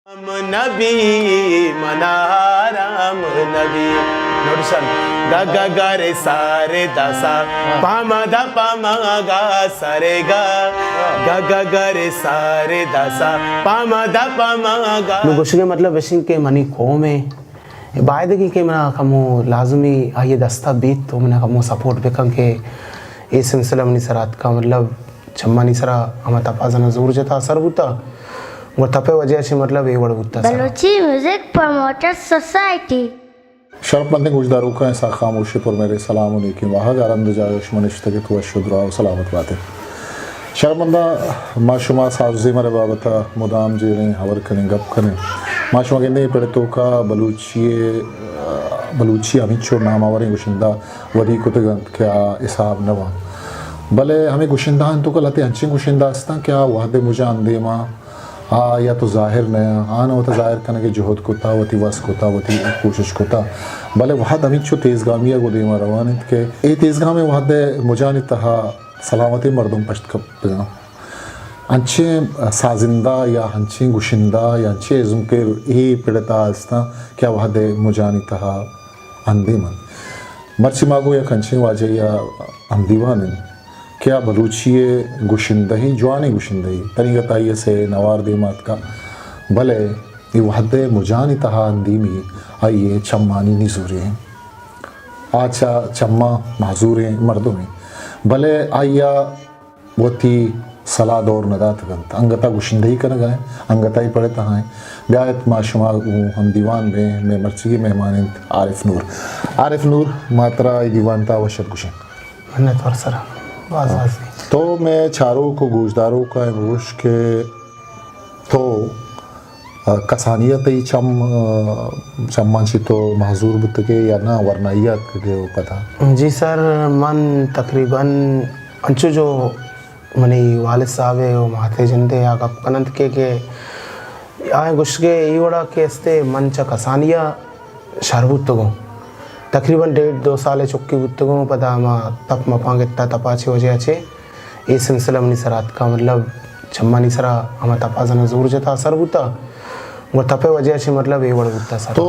نبی، منا آرام نبی۔ نوٹیشن۔ گا گا گا رے سا رے دا سا، پا ما دا پا ما گا سا رے گا۔ گا گا گا رے سا رے دا سا، پا ما دا پا ما گا۔ نو گوشگے مطلب اش انت کہ منی قوم ء بایدگی کہ منا کمو لازمی آئی دستا بیت تو منا کمو سپورٹ بکن کہ اے سلسلہ منی سرا اتکا، مطلب چمانی سرا ہما تپا زنا زور جتا اثر بوتا، گڑا تپے وجہ چہ مطلب اے وڑ بوتا sir. Balochi music promoter society. شرپمندیں گوشداروکاں، اسحاق خاموش ء پر مہریں سلام و نیکیں واہگ۔ ہر ہند و جاگہ شما نشتگ ات، وش و دراہ و سلامت بات ات۔ شرپمنداں، ما شما ساز و زیمر ء بابت ء مدام جیڑیں، ہبر کنیں، گپ کنیں۔ ما شما گندیں اے پڑ ء توکا بلوچی ء، بلوچی ہمینچو ناماوریں گشندہ ودی کتگ انت کہ آ حساب نہ باں۔ بلے ہمے گشندہانی توکا لہتے انچیں گشندہ استاں کہ آ وہد ء مجاں اندیما آ یا تو ظاہر نہ آں، آہاں وتا ظاہر کنگ ء جہد کتا، وتی وس کتا، وتی کوشش کتا، بلے وہد ہمینچو تیزگامی ء گوں دیما روان انت کہ اے تیزگامیں وہد ء مجانی تہا سلامتیں مردم پشت کپ بزاں۔ انچیں سازندہ یا انچیں گشندہ یا انچیں ازمکر اے پڑ ء تہا استاں کہ آ وہد ء مجانی تہا ہندیم انت۔ مرچی ما گوں یک انچیں واجہے ء ہمدیوان ایں کہ آ بلوچی ء گشندہی، جوانیں گشندہی، تنیگت آئی ء سے نوار دیما اتکا، بلے اے وہد ء مجانی تہا ہندیمی آئی ء چمانی نزوری انت۔ آ چہ چماں معذوریں مردمے، بلے آئی ء وتی سلاہ دور نہ داتگ انت۔ انگت ء گشندہی کنگ ء انت، انگت ء اے پڑ ء تہا انت۔ بیا ات ما شما گوں ہمدیوان بیں، مئے مرچیگیں مہمان انت عارف نور۔ عارف نور، ما ترا اے دیوان ء تہا وش ات گوشیں۔ منت وار سر، باز باز۔ تو مئے چاروک و گوشداروک ء گوش کہ تو ء کسانی ء تئی چم، ء چماں چہ تو معذور بوتگ ئے یا نہ، ورنائی ء اتکگ ئے و پدا؟ جی سر، من تقریباً انچو جو منی والد صاحب ء و مات ء جند ء آ گپ کن انت کہ، کہ آئیں گوشگ ء اے وڑا کہ استے من چہ کسانی ء شر بوتگوں۔ تقریباً ڈیڑھ دو سال ء چکی بوتگوں، پدا ہما تپ مپاں گتا، تپا چہ وجہ چہ اے سلسلہ منی سرا اتکا، مطلب چمانی سرا ہما تپا زنا زور جتا، اثر بوتا، گڑا تپے وجہ چہ مطلب اے وڑ بوتا سر۔ تو،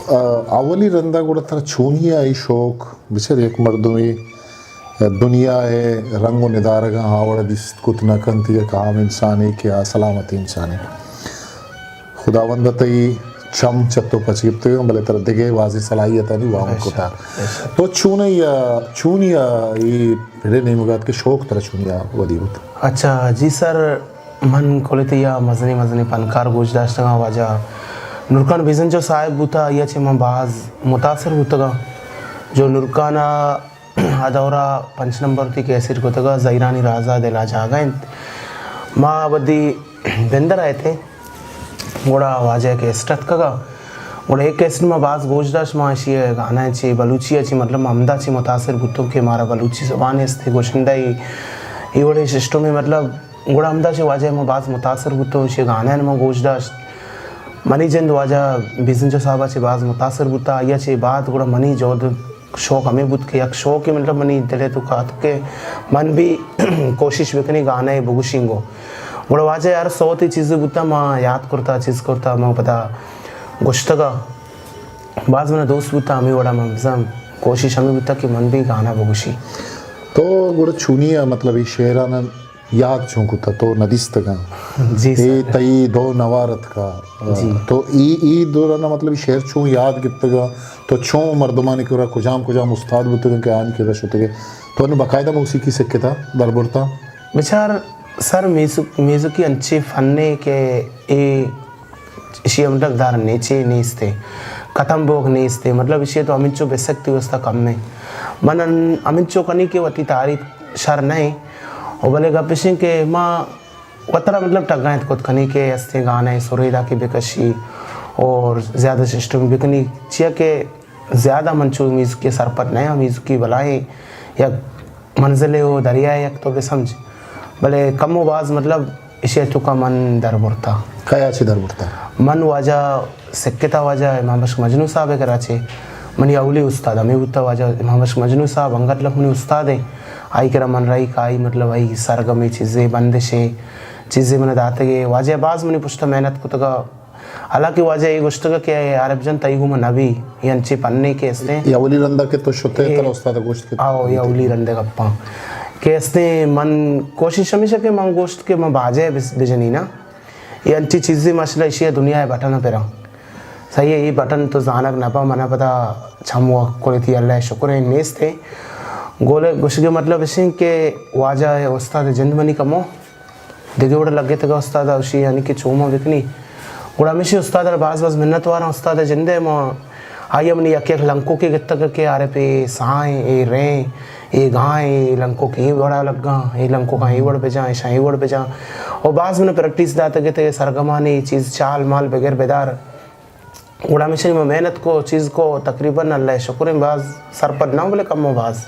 آ، اولی رندا گڑا ترا چونی آئی شوق؟ بچار یک مردمے دنیا ء رنگ و ندارگاں آ وڑا دیست کت نہ کنت، یک عام انسانے کہ آ سلامت انسانے۔ خداوند ء تئی چم چہ تو پچ گپتگ، بلے ترا دگہ بازیں صلاحیتانی واہند کتا۔ تو چونی ء، چونی ء اے پڑے نیمگ ء ات کہ شوق ترا چونی ء ودی بوت؟ اچھا جی سر، من کل تئی ء مزنیں مزنیں پنکار گوش داشتگاں، واجہ نورکان بیزنجو صاحب بوتا، آئی ء چہ من باز متاثر بوتگاں۔ جو نورکان ء آ دورا پنچ نمبر وتی کیسٹ کتگا، زہیرانی رازا دلا جاگہ انت۔ ما ودی بندر ء اتیں، گڑا واجہ ء کیسٹ اتکگا، گڑا اے کیسٹ ما باز گوش داشت، ما اشی ء گانا چہ بلوچی ء چہ، مطلب ما ہمدا چہ متاثر بوتوں کہ مارا بلوچی زبان است، گوشندہ ای، ای وڑیں سسٹم ء، مطلب گڑا ہمدا چہ واجہ ء ما باز متاثر بوتوں، اشی ء گانا ما گوش داشت۔ منی جند واجہ بیزنجو صاحب ء چہ باز متاثر بوتا، آئی ء چہ بعد گڑا منی جہد شوق ہمے بوت کہ یک شوقے، مطلب منی دل ء توکا اتک کہ من بھی کوشش بکنی گانا ء بگوشینگو۔ گڑا واجہ ہر سوتے چیزے بوتا، ما یاد کرتا، چیز کرتا، ما پدا گشتگا۔ باز منا دوست بوتا، ہمے وڑا من بزاں کوشش ہمے بوتا کہ من بھی گانا بگوشی۔ تو گڑا چونی ء مطلب اے شعران یاد چون کتا تو ندیستگاں؟ جی اے سر۔ تئی دو نوار اتکا۔ جی۔ تو ای، ای دوران مطلب شعر چون یاد گپتگا؟ تو چون مردمانی کرا کجام کجام استاد بوتگن کہ آن کرا شتگے؟ تو نے باقاعدہ موسیقی سکتا، در برتا؟ بچار سر، میوزک، میوزکی انچے فنے کہ اے اشی ء مطلب در نیچے نیستے، ختم بوگ نیستے، مطلب اشی ء تو ہمینچو بسک تی واسطہ کم ہے۔ من ان-، ہمینچو کنی کہ وتی تعریف شر نہ ہے، و بلے گپ اشیں کہ ما وترا مطلب ٹگائینت کت کنی کہ استیں گانے سرے دا کہ بکشی اور زیادہ سسٹم بکنی، چیا کہ زیادہ من چو میوزک ء سرپد نہ آں، میوزکی بلاہیں یک منزلے و دریائے یک تو بہ سمجھ، بلے کم و باز مطلب ایشی ء توکا من در برتا۔ کیا چہ در برتا؟ من واجہ سکتا، واجہ امام بخش مجنو صاحب ء کرا چہ منی اولی استاد ہمے بوتا، واجہ امام بخش مجنو صاحب انگت لک منی استاد ء، آئی کرا من رہی کہ آئی مطلب آئی سرگمے چیزے بندشے چیزے من داتگے، واجہ باز منی پشت ء محنت کتگا۔ حالانکہ واجہ اے گوشتگ کہ اے عارف جان تئی گوما نہ بی، اے انچیں پنے کہ استیں۔ اے اولی رندا کہ تو شتے اے، ترا استاد گوشت کہ آؤ، اے اولی رندے گپاں کہ استیں۔ من کوشش ہمیشہ کہ من گوشت کہ من باجہ بس-، بجنی نا۔ اے انچیں چیزے ماشاءاللہ ایشی ء دنیا ء بٹن ء پراں۔ صحیح ہے، اے بٹن تو زانگ نہ با، منا پدا چم و کلتی اللہ شکر ہیں نیست ہیں۔ گولے گوشگے مطلب اشیں کہ واجہ استاد جند منی کمو دگہ وڑ لگتگ استاد اوشی یعنی کہ چوما بکنی۔ گڑا ہمیشی استاد را باز باز منت واراں، استاد جندے ما آئی منی یک یک لنکوکے گتگ کہ آرے پہ سائیں، اے ریں، اے گائیں، اے لنکوک اے وڑا لگاں، اے لنکوکاں اے وڑ بجاں، ایشاں اے وڑ بجاں۔ و باز من پریکٹس داتگ تے سرگمانی چیز چال مال بگر بدار۔ گڑا ہمیشہ ما محنت کو، چیز کو، تقریباً اللہ شکر ہیں باز سرپد نہ ہوں، بلے کم و باز۔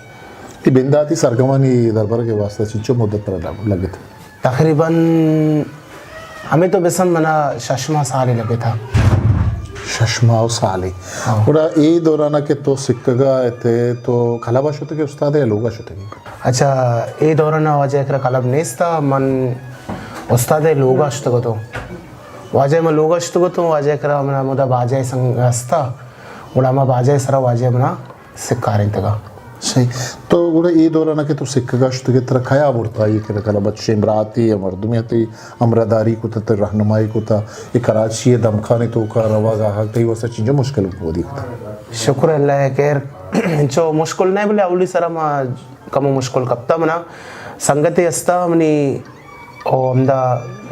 تی بنداتی سرگمانی دربر کے واسطہ چنچو مدت پر لگت؟ تقریباً ہمیں تو بسم منا شش ماہ سالے لگے تھا۔ شش ماہ و سالے۔ ہاں۔ گڑا اے دورانا کہ تو سکگا تے تو کلبا شتگے استاد یا لوگا شتگے؟ اچھا، اے دورانا واجہ کرا کلب نیستا، من استاد لوگا شتگو تو۔ واجہ من لوگا شتگو تو، واجہ کرا منا مدا باجہ سنگ ہستا، گڑا ما باجہ سرا واجہ منا سکارینتگا۔ صحیح۔ تو گڑا اے دوران کہ تو سکگا شتگے ترا کیا برتا، اے کہ کلب چشیں براتے یا مردمے تئی ہمراہداری کتا، تئی رہنمائی کتا، اے کراچی ء دمکانی توکا روگا حق تئی واسطہ چنجا مشکل بودی کتا؟ شکر اللہ ہے خیر، انچو مشکل نہیں بلے اولی سرا ما کمو مشکل کپتا منا۔ سنگتے ہستا منی او ہمدا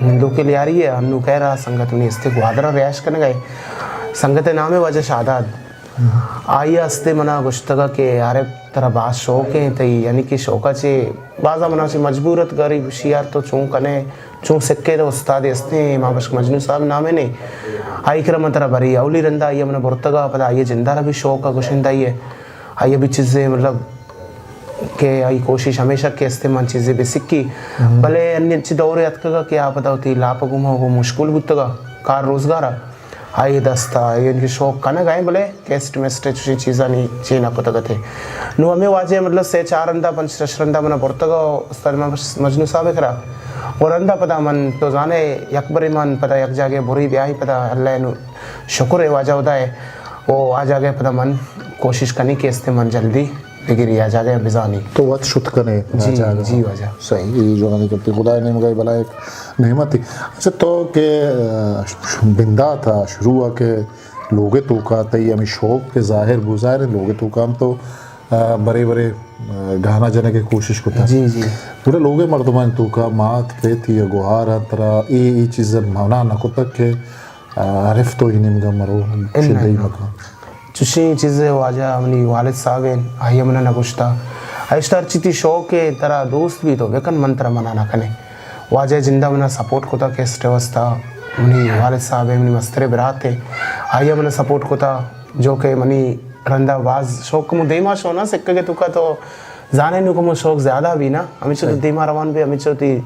نندوکے لیاری ہے، انو کہرا سنگت منی استے گوادر رہائش کنگا ہے۔ سنگت نام ہے واجہ شاداد۔ آئی استے منا گشتگا کہ عارف ترا باز شوق ہیں تئی، یعنی کہ شوقا چے بازا منا چے مجبورت غریب شیار تو چون کنے، چون سکے تو استاد استے ہیں، امام بخش مجنو صاحب نامے نے۔ آئی کرا من ترا بری اولی رندا آئی منا برتگا، پدا آئی جندارا بھی شوق ہے گشندائی ہے۔ آئی بھی چیزیں مطلب کہ آئی کوشش ہمیشہ کہ استے من چیزے بہ سکی۔ بلے انی انچی دور اتکگا کہ آ پدا وتی لاپ گوما وہ مشغول بوتگا کار روزگارا۔ آئی دستا آئی انچی شوق کنگا ہیں، بلے کیسٹ میسٹ چوشیں چیزانی چے نہ کتگ اتے۔ نو ہمیں واجہ مطلب سے چار رندا پنچ شش رندا منا برتگا استاد مجنو صاحب کرا۔ و رندا پدا من تو زانے یک برے من پدا یک جاگے بری بیائی پدا اللہ نو شکر ہے واجہ خدا ہے۔ و آ جاگہ پدا من کوشش کنی کہ استے من جلدی بگری آ جاگہ بزانی۔ تو وت شت کنے آ جی، جاگہ؟ جی واجہ۔ صحیح، اے جوانی کرتی، خدا نیمگا بلا ایک نعمت ہے۔ اچھا تو کہ، آ، بندات ء شروع ء کہ لوگ توکا تئی ہمیں شوق کے ظاہر بو، ظاہر ہے لوگ توکا ہم تو، آ، برے برے، آ، گانا جنگ کی کوشش کتا۔ جی، جی۔ گڑا لوگ مردمان توکا مات پت یا گوہار ترا اے، اے چیز منع نہ کتا کہ آ، عارف تو ای نیمگا مرو، اناں، شدہ ای اناں۔ مکان۔ چوشیں چیزے واجہ منی والد صاحب ہیں، آئی منا نہ گوشتا۔ اشتر چی تی شوق ہے، ترا دوست بھی تو بکن، من ترا منع نہ کنے۔ واجہ جندہ منا سپورٹ کتا کیسٹ واسطہ، منی والد صاحب ہیں، منی مسترے برات ہیں، آئی منا سپورٹ کتا، جو کہ منی رندا باز شوق کمو دیما شونا سکگے توکا تو زانے نو کمو شوق زیادہ بھی نا، ہمیشہ تو صحیح۔ دیما روان بھی، ہمیشہ تی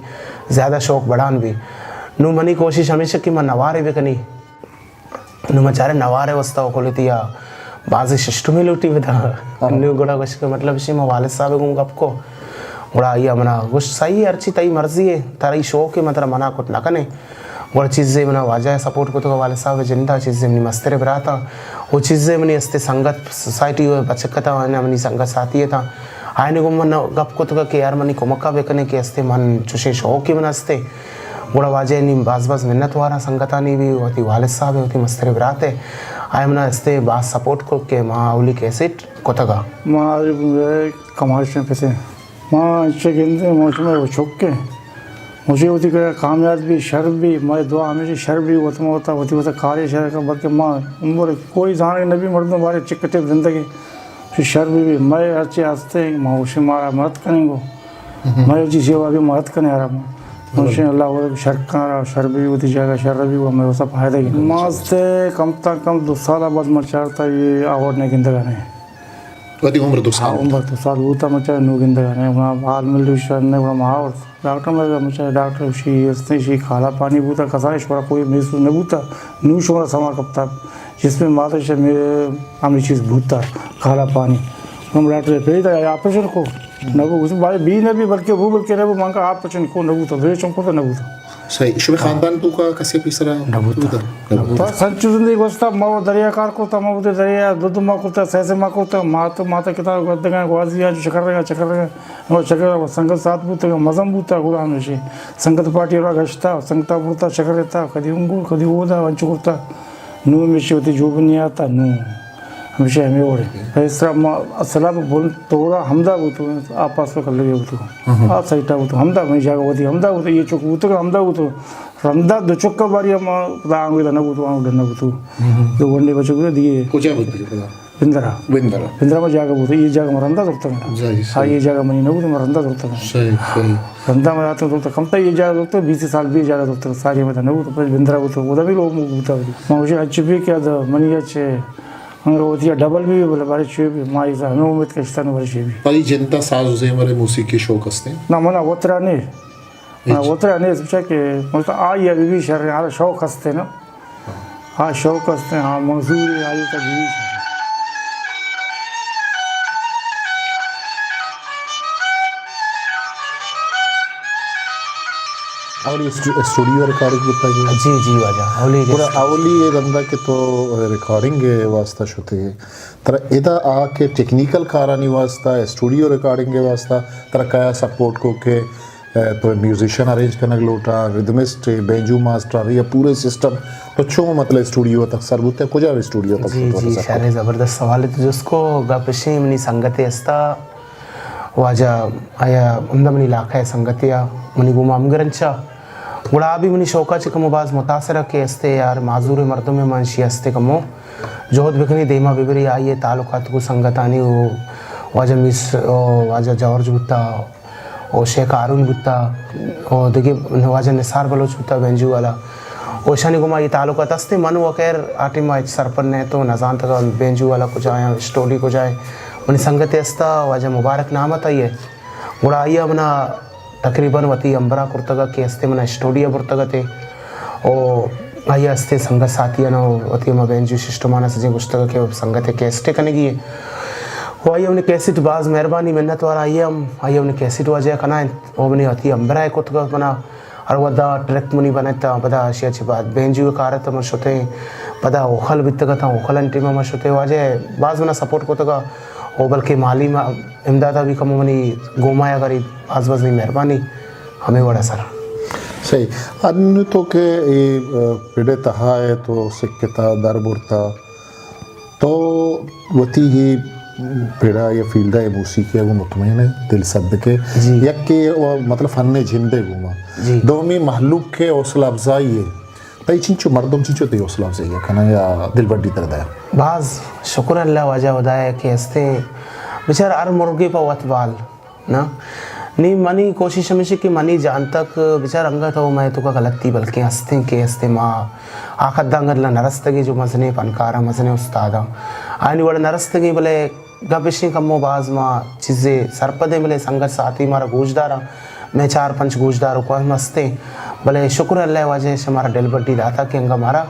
زیادہ شوق بڑھان بھی۔ نو منی کوشش ہمیشہ کہ من نوارے بکنی۔ نو من چارے نوارے واسطہ و کلتی یا بازی سسٹمی لوٹی بتا۔ ہاں۔ نو گڑا گوش کہ مطلب شی ما والد صاحب گوں گپ کو۔ گڑا آئی منا گوش صحیح ہے، ہرچی تئی مرضی ہے، ترا ای شوق ہے، من ترا منع کت نہ کنے۔ گڑا چیزے منا واجہ سپورٹ کتگ، والد صاحب جندا چیزے منی مستر براتاں، او چیزے منی استے سنگت سوسائٹی و بچکتاں، آیاں منی سنگت ساتھی اتاں، آیانی گوں من گپ کتگ کہ یار منی کمکا بکنے کہ استے من چوشیں شوقے من استے۔ گڑا واجہ نی باز باز منت واراں سنگتانی بھی، وتی والد صاحب ہے، وتی مستر برات ہے، آیا منا استے باز سپورٹ کو کہ ما اولی کیسٹ کتگا۔ ما کماش پتے ما چہ گندیں، ما شمئے چک ایں۔ مجھے وتی کرا کامیاب بی، شر بی، مئے دعا ہمیشہ شر بی، وت ما وتا، وتی وتا کارے شر کن، بلکہ ما عمر کوئی زانگ نہ بی، مردم بارے چک ٹپ زندگی۔ چہ شر بی بی، مئے ہرچی ہستے، ما وشی مارا مدد کنیں گو۔ مئے جی سیوا بی مدد کنے آرام۔ مشین اللہ وتا شر کارا، شر بی وتی جگہ شر بی، و مئے وتا فائدہ گی۔ ما ہستے کم تا کم دو سال بعد ما چارتا یہ آوارڈ نہ گندگا نہیں۔ وتی عمر دو سال ہاں، بوت۔ عمر دو سال بوتا، من چہ نو گندگ ء نہ، گڑا حال ملی شر نہ، گڑا ما آورت۔ ڈاکٹر مر گیا، من چہ ڈاکٹر شی استیں، شی کالا پانی بوتا، کسانش ورا کوئی محسوس نہ بوتا، نو شمارا سما کپتا، جسم ماتش میں ہمیں چیز بوتا، کالا پانی۔ ہم ڈاکٹر پیدا آپریشن کو، نہ وہ بھائی بی نہ بی، بلکہ وہ بلکہ نہ وہ مانگا آپریشن کو نہ بوتا، ویشن کو تو نہ بوتا۔ صحیح۔ شمئے خاندان توکا کسے پیسرا نہ بوتا۔ نہ بوتا۔ بس انچو زندگی گوستا، ما وہ دریا کار کرتا، ما وہ دریا دو دو ما کرتا، سہ سہ ما کرتا، ما تو، ما تو کتاب گدگاں، گوازی آں، چکر رگا، چکر رگا، وہ چکر رگا، سنگت ساتھ بوتا، مزن بوتا، گڑا ہمیشہ سنگت پارٹی را گشتا، سنگتا بوتا، چکر رہتا، کدی انگو، کدی اودا، انچو کرتا۔ نوں ہمیشہ وتی جوب نی آتا، نوں ہمیشہ ہمے وڑے۔ پیسرا ما اصلا بن توڑا ہمدا بوتو، آ پاس پہ کلگے بوتو۔ آ سائیٹا بوتو، ہمدا منی جاگہ وتی ہمدا بوتو، یہ چوک بوتو، ہمدا بوتو۔ رندا دو چکا باری ما دا آنگو دا نہ بوتو، آنگو دا نہ بوتو۔ دو گھنٹے بچو بوتو دیگه۔ کجا بوتو پدا؟ بندرا۔ بندرا۔ بندرا ما جاگہ بوتو، یہ جاگہ ما رندا زرتا۔ صحیح، ہاں، صحیح۔ یہ جاگہ منی نہ بوتو، ما رندا زرتا۔ صحیح، صحیح۔ رندا ما آتا زرتا، کم تا یہ جاگہ زرتا، بیس سال بھی جاگہ زرتا، ساری ما نہ بوتو، پر بندرا بوتو، وہ دا بھی لوگ بوتا۔ ما مجھے اچھے بھی کیا دا، منی اچھے انگروتی ء ڈبل بی بلے بارے چوے بی، ما ایسا ہمیں امید کشتا نہ بارے چوے بی۔ پری جنتا ساز و زیمر موسیقی شوق ہستے؟ نہ، منا وترا نے۔ ہاں، وترا نے، سمجھا کہ مطلب آئی ابھی بھی شر، ہمارا شوق ہستے نا۔ ہاں، شوق ہستے، ہاں، منظور ہے، آئی کا بھی شر۔ اولی اسٹو-، اسٹوڈیو ریکارڈنگ بوتا یہ؟ جی، جی، واجہ، اولی گڑا اسٹوڈیو۔ اولی یہ رندا کہ تو ریکارڈنگ واسطہ شتے، ترا ادا آ کہ ٹیکنیکل کارانی واسطہ، اسٹوڈیو ریکارڈنگ واسطہ، ترا کیا سپورٹ کو کہ، اے، تو میوزیشن ارینج کنگ لوٹا، ردمسٹ، بینجو ماسٹر یا پورے سسٹم، تو چون مطلب اسٹوڈیو تک سر بوتے، کجا اسٹوڈیو تک جی، بوتے جی، سر؟ شانے زبردست سوال تو جس کو گپ شی منی سنگت استا، واجہ آیا ہمدا منی علاقہ ء سنگتے آ، منی گوما ہمگرنچا۔ گڑا آ بھی منی شوقا چہ کمو باز متاثر ء کہ استے یار، معذور مردم ء، من شی استے کمو جہد بکنی، دیما ببری، آئی ء تعلقات کو سنگتانی و واجہ میس، او واجہ جارج بوتا، او شیخ ہارون بوتا، او دگہ واجہ نثار بلوچ بوتا، بینجو والا۔ او اشانی گوما یہ تعلقات ہستے۔ من و خیر آ ٹیم ء ہچ سرپد نہ تو نزانتگ بینجو والا کجا ہیں، اسٹوڈی کجا ہیں۔ منی سنگتے ہستا، واجہ مبارک نام ات آئی ء۔ گڑا آئی ء منا تقریباً وتی ہمبرا کرتگ کہ ہستے منا اسٹوڈی ء برتگ ات۔ او آئی ء ہستے سنگت ساتھی آناں وتی ہما بینجو سسٹم آناں سجیں گوشتگ کہ سنگت ء کیسٹے کنگی ہے۔ او آئی ء منی کیسٹ باز مہربانی منت وار آئی ء ہم، آئی ء منی کیسٹ واجہ کنائیں۔ او منی وتی ہمبرا ء کتگ منا ہر وھدا ٹریک منی بنت، پدا اشیا چہ بعد بینجو ء کار ات من شتیں، پدا اوکھل بیتگ اتاں، اوکھل ء ٹیم ء من شتیں، واجہ ء باز منا سپورٹ کتگ ء، او بلکہ مالی ما-، امداد ء بھی کمو منی گوما ء غریب باز باز منی مہربانی ہمے وڑ ء سر۔ صحیح۔ انوں تو کہ اے، ا، پڑ ء تہا ء تو سکتا در برتا، تو وتی ہی پڑا یا فیلڈا یا موسیقی ء گوں مطمئن ئے، دل صدق ئے۔ جی۔ یک کہ و مطلب فن جند ء گوما۔ جی۔ دومی مہلوک ء حوصلہ افزائی ء۔ تئی چنچو مردم چنچو تئی حوصلہ افزائی ء کناں یا دلبڈی تر دایا؟ باز شکر اللہ واجہ ہدایا کہ ہستیں بچار ہر مرگے پہ وت بال۔ نا، نی منی کوشش ہمیش کہ منی جان تک بچار انگت ہو مئے توکا غلطی بلکیں ہستیں کہ ہستیں ما آ قد انگت نہ رستگیں جو مزنیں فنکاراں، مزنیں استاداں آیانی وڑ نہ رستگیں، بلے گپ اشیں کمو باز ما چیزے سرپدیں، بلے سنگت ساتھی مارا گوشداراں، مئے چار پنچ گوشدار و کوہم ہستیں، بلے شکر اللہ واجہ شمارا ڈل بڈی داتا کہ انگا مارا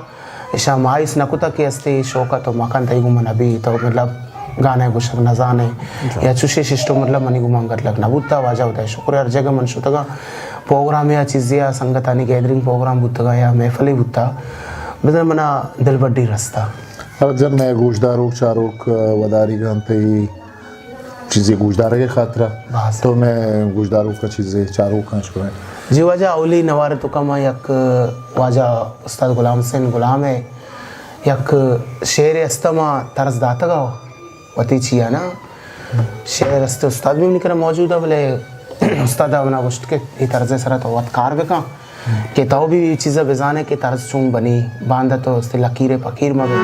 اشاں مایوس نہ کتگ کہ ہستے شوق ء تو مکن تئی گوما نہ بیت، تو مطلب گانے گوشگ نہ زانے یا چوشیں سسٹم مطلب منی گوما انگت لگ نہ بوتا۔ واجہ ہدائے شکر ہر جگہ من شتگاں پروگرام یا چیزے یا سنگتانی گیدرنگ پروگرام بوتگا یا محفلے بوتا، بزن منا دلبڈی رستا۔ ہر جن مئے گوشداروک چاروک وداری گان تئی چیزے گوشدارگ ء خاطرا۔ باز۔ تو مئے گوشداروکاں چیزے چاروکاں اش کنئے۔ جی واجہ، اولی نوار توکا ما یک واجہ استاد غلام حسین غلام ء یک شعر است ما طرز داتگ ء وتی چیا نا شعر است، استاد بھی منی کرا موجود ہے، بلے استاد منا گوشت کہ اے طرز سرا تو وت کار بکن۔ کہ تو بھی اے چیزا بزانے کہ طرز چون بنی، باندا تو استے لکیر فقیر مبے۔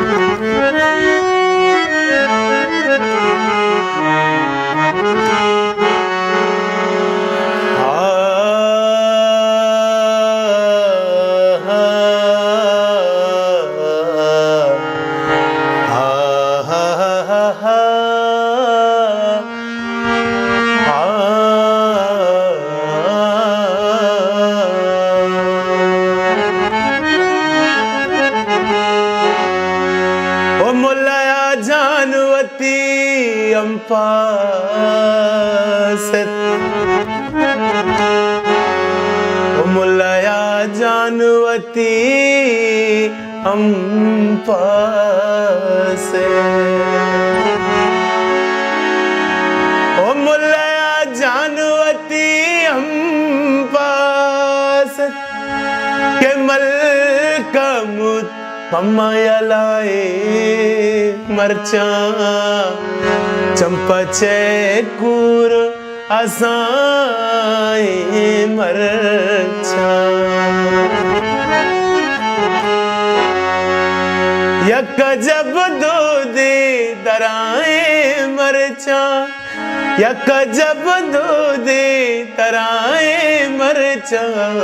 او ملایا جان وتی ہم پاست، او ملایا جان وتی ہم پاس۔ او ملا جان وتی ہم پاس، کہ ملکموت پما یلائے مرچاں، چمپچے کور اسائیں مرچاں۔ یک عجب دودے درائیں مرچاں، یک عجب دودے درائیں مرچاں،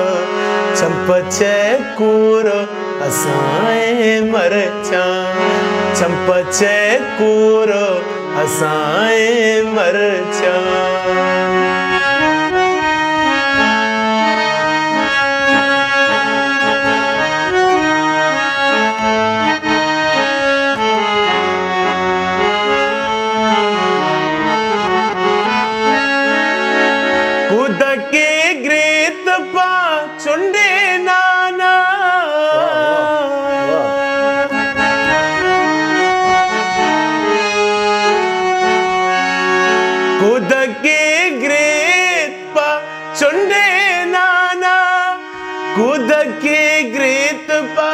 چمپچے کور اسائیں مرچاں، چمپچے کور اسائیں مرچاں۔ کودکے گریت پہ چنڈے نانا۔ واہ، واہ، واہ۔ کودکے گریت پہ چنڈے نانا، کودکے گریت پہ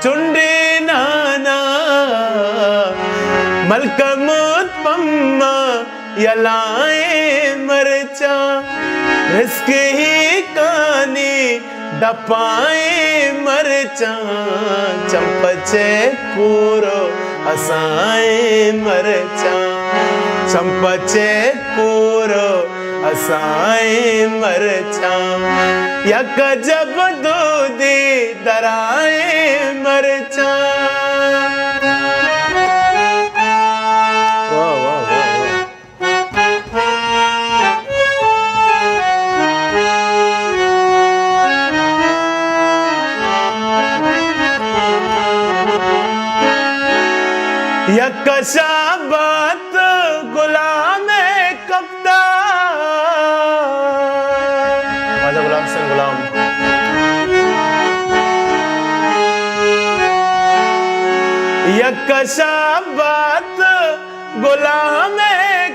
چنڈے نانا، ملکموت پما یلائیں مرچاں، رزق ہی کانی ڈپائیں مرچاں، چمپچے کور اسائیں مرچاں، چمپچے کور اسائیں مرچاں، یک عجب دودے درائیں مرچاں۔ واہ، واہ، واہ، واہ۔ یک شابات غلام کپتا۔ واجہ غلام حسین غلام۔ یک شابات غلام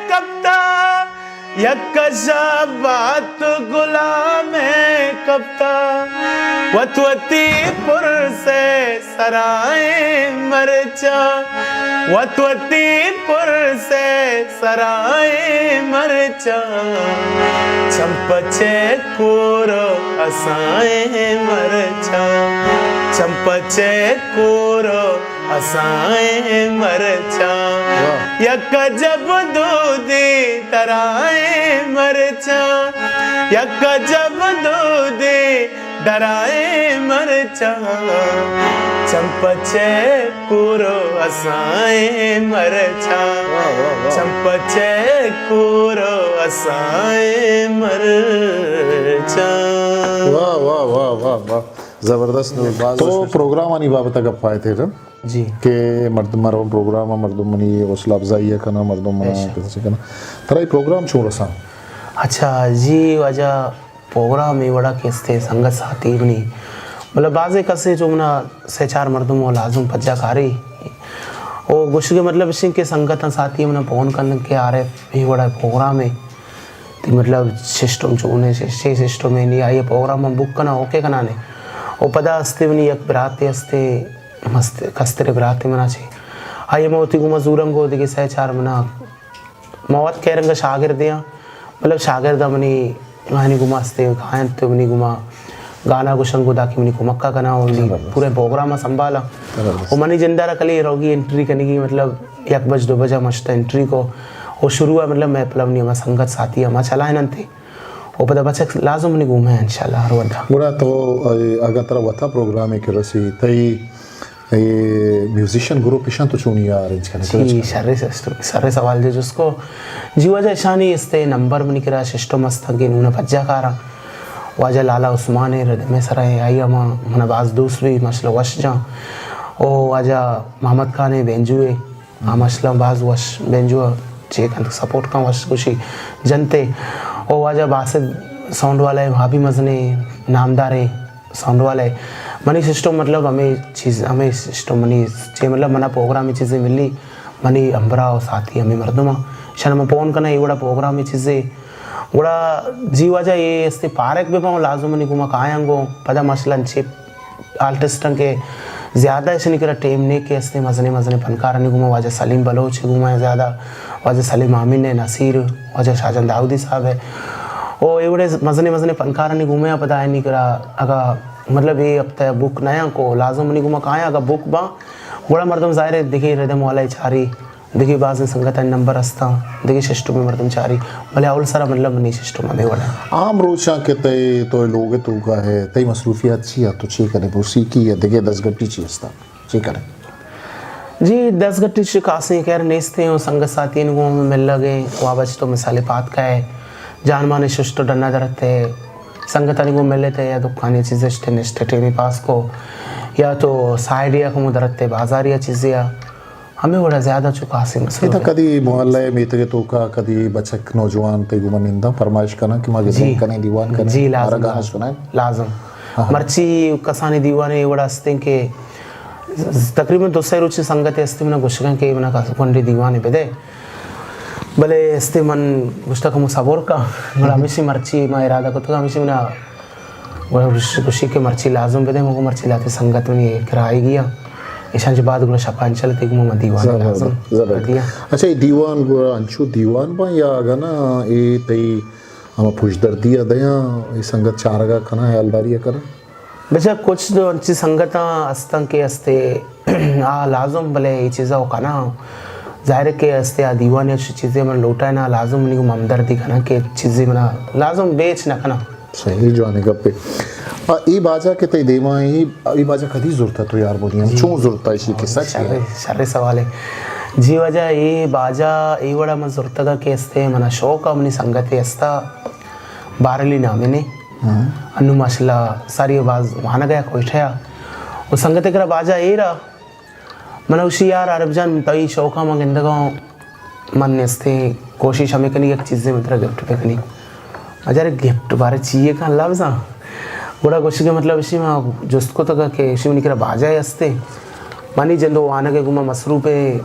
کپتا، یک شابات غلام کپتا، وت وتی پرسے سرائیں مرچاں، وت وتی پرسے سرائیں مرچاں، چمپچے کور اسائیں مرچاں، چمپچے کور اسائیں مرچاں۔ واہ۔ یک عجب دودے درائیں مرچاں، یک عجب دودے درائیں مرچاں، چمپچے کور اسائیں مرچاں، واہ، واہ، واہ۔ چمپچے کور اسائیں مرچاں۔ واہ، واہ، واہ، واہ، واہ۔ زبردست۔ باز تو وش۔ پروگرامانی بابت ءَ گپ ءَ اتکگ۔ جی۔ کہ مردم، مردم پروگرام ءَ مردم منی حوصلہ افزائی ءَ کناں، مردم منا بے شک۔ کسی کناں۔ ترا اے پروگرام چون رساں؟ اچھا جی واجہ، پروگرام اے وڑا کہ استے سنگت ساتھی منی، مطلب بازیں کسے چو منا سے چار مردم و لازم پجا کاری۔ او گوشگ ءِ مطلب اش کہ سنگتاں ساتھی منا فون کن کہ عارف اے وڑا پروگرام اے، تی مطلب سسٹم چون اے، چے سسٹم اے، نی آئی پروگرام ہم بک کناں، اوکے کناں نے۔ او پدا استے منی یک براتے استے، مست کسترے براتے منا چے۔ آئی ما وتی گوما زورنگ و دگہ سے چار منا ما وت کیرنگ ءَ شاگردے آں، مطلب شاگرد ءَ منی، آیانی گوما استے کاینت، منی گوما گانا گوشنگ و داکہ منی کمک ءَ کناں و منی زبردست۔ پورے پروگرام ءَ سنبھالاں۔ زبردست۔ و منی جند ءَ را کلی روگی انٹری کنگی، مطلب یک بج دو بج ءَ مشت انٹری کو و شروع ءَ مطلب مئے پلا منی ہما سنگت ساتھی ہما چلائیننت و پدا بچک لازم منی گوما انشاءاللہ ہر وھد ءَ۔ گڑا تو، اے، اگاں ترا وتا پروگرامے کہ رسی، تئی اے میوزیشن گروپ اشاں تو چونی ارینج کنے؟ جی، شریں سسٹم، شریں سوال جو جست کو۔ جی واجہ، اشانی استے نمبر منی کرا سسٹم است کہ نون پجا کاراں۔ واجہ لالا عثمان اے ردم ءِ سرا اے، آئی ہما منا باز دوست بی، ماشاءاللہ وش جاں۔ او واجہ محمد خان اے بینجو اے، آ ماشاءاللہ باز وش بینجو چے کنت، سپورٹ کن وش گوشی جنتے۔ او واجہ باسط ساؤنڈ والا اے، ہابی مزنیں نامداریں ساؤنڈ والا اے۔ منی سسٹم مطلب ہمے چیز، ہمے سسٹم منی چے مطلب منا پروگرام چیزے ملی، منی ہمبراہ و ساتھی ہمے مردم آں۔ شان من فون کنا اے وڑا پروگرام چیزے۔ گڑا جی واجہ اے استے پارک بہ باں لازم منی گوما کایاں گوں۔ پدا ماشاءاللہ انچے آرٹسٹاں کہ زیادہ اشانی کرا ٹیم نے کہ استے مزنے مزنے فنکارانی گوما واجہ سلیم بلوچ گوما زیادہ، واجہ سلیم آمین ہے، نصیر، واجہ شاہجان داؤدی صاحب ہے۔ او اے وڑے مزنے مزنے فنکارانی گوما پدا آئینی کرا اگا مطلب اے ہفتہ بک نیاں کو لازم منی گوما کایاں اگا بک باں گڑا مردم ظاہر ہے دگہ ردم والا چاری دگہ بازیں سنگتانی نمبر استاں، دگہ سسٹم مردم چاری، بلے اول سرا مطلب منی سسٹم ہمے وڑا۔ عام روچاں کہ تئی تو لوگ توکا ہے، تئی مصروفیات چی آ؟ تو چے کنے؟ موسیقی یا دگہ دزگٹی چی استا؟ چے کنے؟ جی، دزگٹی چی خاصیں خیر نیستیں، او سنگت ساتھی گوں ملگے، وابچ تو مثال پات کا ہے، جان مانے ششت ڈنا درتے، سنگتانی گوں ملتے یا دکانی چیزے اشتے نشتے ٹیمی پاس کو، یا تو سائیڈیا کمو درتے بازاریا چیزیا، ہمے وڑا زیادہ چو کاسے مسئلہ ادا ہے۔ کدی محلہ ء میتگ ء توکا کدی بچک نوجوان تئی گوما ننداں فرمائش کناں کہ ما گدرینگ جی۔ کنیں، دیوان کنیں، جی، لازم، مارا گاہش لازم۔ کنائیں؟ لازم۔ ہاں۔ مرچی کسانی دیوان اے وڑا ہستیں کہ تقریباً دو سئے روچی سنگت ہستی منا گوشگاں کہ منا گونڈی دیوانے بدے۔ بلے ہستی من گوشتا کہ مو صبر کا، گڑا ہمیشی مرچی ما ارادہ کتگا، ہمیشی منا گڑا گوش-، گوشی کہ مرچی لازم بدے، مگو مرچی لاتے سنگت منی کرا آئی گیا۔ ایشان چہ بعد گڑا شپان چلتے گو ما دیوان زبردست، لازم زبردست۔ دیا۔ اچھا، اے دیوان گڑا انچو دیوان باں یا اگاں نا اے تئی ہما پشدردی ء دیاں، اے سنگت چارگا کناں، حیالداری ء کناں؟ بچا کچھ تو انچی سنگتاں استاں کہ استے آ لازم بلے اے چیزا او کناں۔ ظاہر ہے کہ استے آ دیوان یا چیزے من لوٹائے نا لازم منی گو ہمدردی کناں کہ چیزے منا لازم بیچ نہ کناں۔ صحیح، جوانیں گپے۔ آ، اے باجا کہ تئی دیما اے، اے باجا کدی زرتا تو یار بولیاں؟ جی۔ چون زرتا، ایشی قصہ چی ہے؟ شریں، شریں سوالے۔ جی واجہ، اے باجا اے وڑا من زرتگا کہ استے منا شوق ء منی سنگتے استا بارلی نامے نے۔ ہاں۔ انو ماشاءاللہ ساری باز وانگا کوئٹہ ء۔ و سنگتے کرا باجا اے را من اوشی یار عارف جان، تئی شوقاں من گندگا اوں، من استیں کوشش ہمیں کنی یک چیزے من ترا گفٹ بکنی۔ اجارے گفٹ بارے چیئے کن لفظاں؟ گڑا گوشی کہ مطلب اشی ما جست کتگ کہ اشی منی کرا باجہ استے، منی جندو وانگ گوما مصروف ہے،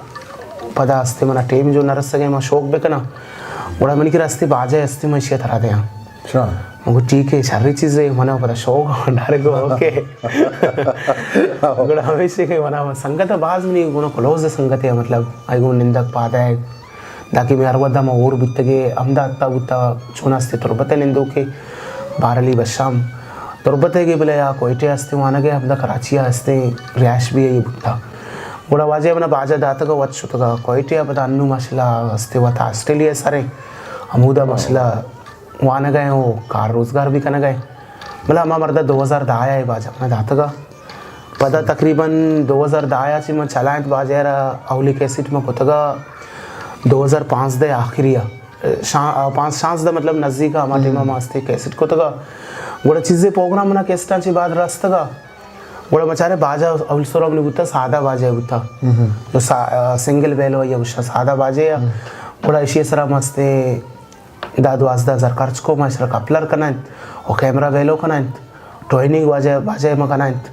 پدا استے منا ٹیم جو نرسگے ما شوق بکناں، گڑا منی کرا استے باجہ استے ما اشی ترا دیاں۔ اچھا۔ من گو ٹھیک ہے، شری چیز ہے، منا پدا شوق ڈارے گو اوکے۔ گڑا ہمیشہ کہ منا سنگت باز منی گنا کلوز سنگت ہے، مطلب آئی گو نندگ پادگ، داکی میں ہر ودا ما اور بیتگے، ہمدا اتا بوتا چون استے تربت نندو کے بارلی بشام تربت ہے کہ بلے یا کوئٹے استے وانگے، ہمدا کراچی استے رہائش بھی ہے بوتا۔ گڑا واجہ منا باجہ داتگا وت شتگا کوئٹے، پدا انو ماشاءاللہ استے وت آسٹریلیا سرے، ہمودا ماشاءاللہ وانگ ء و کار روزگار بھی کنگ ء۔ بلے ہما مرد ء دو ہزار دہ ء باجہ من داتگ ء۔ پدا تقریباً دو ہزار دہ ء چہ من چلائینت باجہ ء را، اولی کیسٹ من کتگ ء دو ہزار پانزدہ ء آخری ء، شا-، پانز شانزدہ مطلب نزیک ء ہما ٹائم ء ما استے کیسٹ کتگ ء۔ گڑا چیزے پروگرام منا کیسٹاں چہ بعد رستگ ء۔ گڑا مچارے باجہ اولی سرا منی بوتا، سادہ باجہ بوتا۔ جو سا-، سنگل بیلو یا گوشاں سادہ باجہ ء۔ گڑا اشی سرا ما استے دہ دوازدہ ہزار خرچ کو، ما اشرا کپلر کنائینت و کیمرہ ویلو کنائینت، ٹوائننگ واجہ، واجہ ما کنائینت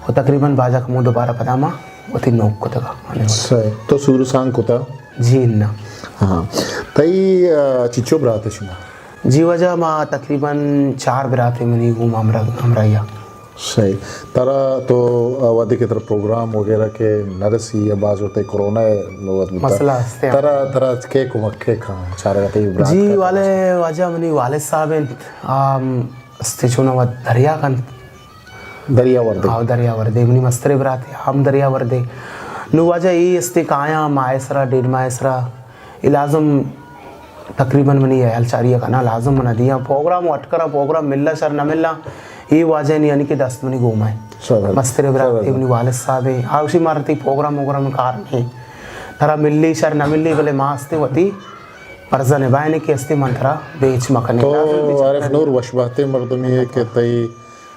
و تقریباً باجہ کمو دوبارہ پدا ما وتی نوک کتگا۔ صحیح۔ تو سور سانگ کتا؟ جی نہ۔ ہاں۔ تئی، آ، چچو برات شما؟ جی واجہ ما تقریباً چار برات منی گوما ہمراہ، ہمراہیا۔ صحیح۔ ترا تو وھدے کہ ترا پروگرام وغیرہ کہ نہ رسی یا باز وقت کرونا وقت بوتا۔ مسئلہ ہستے۔ ترا، ترا کے کمک کے کھاں چارگا تئی برات جی کا والے واجہ منی والد صاحب انت، آ ہستے چونا وت دریا کنت۔ دریا وردے۔ آو دریا وردے، منی مسترے برات آم دریا وردے۔ نو واجہ ای ہستے کایاں ماہ سرا، ڈیڑھ ماہ سرا۔ اے لازم تقریباً منی ہیال چاری ء کناں، لازم منا دیاں۔ پروگرام و اٹکراں، پروگرام ملا شر نہ ملا، اے واجہ نی یعنی کہ دست منی گوما ہے۔ مسترے برات اے منی والد صاحب ہیں۔ آوشی مارا تئی پروگرام وگرام کار نہیں۔ ترا ملی شر نہ ملی، بلے ما ہستے وتی فرض نبھائنے کہ ہستے من ترا بیچ مکنے۔ تو عارف نور وشبہتیں مردمی ہے کہ تئی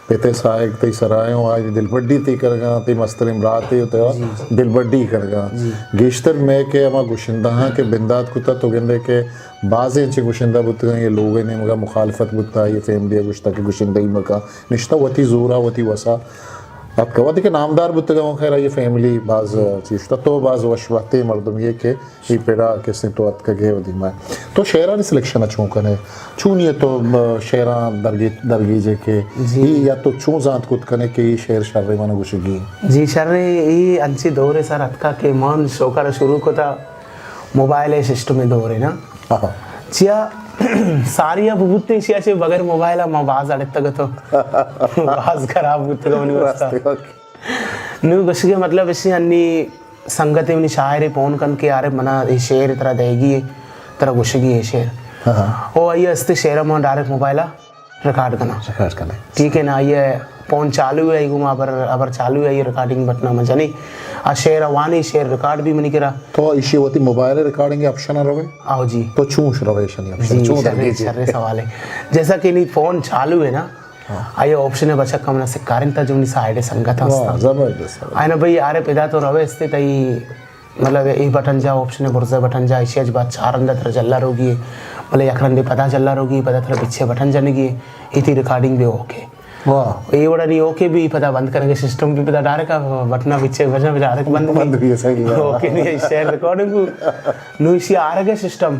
پت ء ساہگ تئی سرا ایں و آئی دلبڈی تئی کنگا، تئی مستریں براتے و تئی دلبڈی کنگا۔ گیشتر مئے کہ ہما گشندہاں کہ بندات کتا، تو گندے کہ بازیں چہ گشندہ بوتگاں، یہ لوگ ء نیمگا مخالفت بوتا، یہ فیملی ء گشتا کہ گشندہی مکا، نشتا وتی زورا، وتی وسا۔ اتکا وھدے کہ نامدار بوتگا، خیر، آئی فیملی باز چیز تا، تو باز وش بحتے مردمے ئے کہ اے پڑا کسیں تو اتکگے و دیما ئے۔ تو شعرانی سلیکشن ءَ چون کنے؟ چونی ئے تو، م، شعراں درگی-، درگیجے کہ جی۔ اے یا تو چون زانت کت کنے کہ اے شعر شریں من گوشگی؟ جی شریں، اے انچیں دورے سر اتکا کہ من شوکر شروع کتا موبائل سسٹم دورے نا۔ آہا۔ چیا ساری اب بوتے شیا چے بغیر موبائل ما باز اڑتگ تو باز خراب بوتگ منی واسطہ۔ راست۔ نوں گوشگے مطلب ایشی انی سنگتے منی شاعرے فون کن کہ یار منا اے شعر ترا دئیگی اے، ترا گوشگی اے شعر۔ ہاں۔ او آئی است شعر ما ڈائریکٹ موبائل ریکارڈ کنا۔ ریکارڈ کنا۔ ٹھیک ہے نا، آئی فون چالو ہے، آئی گما ابر، ابر چالو ہے، آئی ریکارڈنگ بٹنا ما جنی۔ آ شعر وانی، شعر ریکارڈ بھی منی کرا۔ تو ایشی وتی موبائل ریکارڈنگ آپشن روے؟ آؤ جی۔ تو چون روے ایشانی آپشن؟ جی، چون شریں، درگیجے؟ شریں سوال ہے۔ جیسا کہ نی فون چالو ہے نا، ہاں۔ آئی آپشن ءَ بچک من سکارینتا جو منی سائیڈ سنگت واہ، ہستا۔ زبردست۔ آئی نا بھئی، آرے پدا تو روے استے تئی، مطلب، اے بٹن جا، آپشن برزا بٹن جا، ایشی اچ بعد چار رندا ترا جلا روگی، مطلب، یک رندے پدا جلا روگی، پدا ترا پچھے بٹن جنگی، ایتی ریکارڈنگ بھی اوکے۔ واہ۔ اے وڑا نی اوکے بھی پدا بند کرنے سسٹم بھی پدا ڈائریکٹ بٹنا پچھے بجا ڈائریکٹ بند بھی۔ بند بھی، صحیح ہے۔ اوکے نی شعر ریکارڈنگ کو۔ نو ایشی آرگے سسٹم۔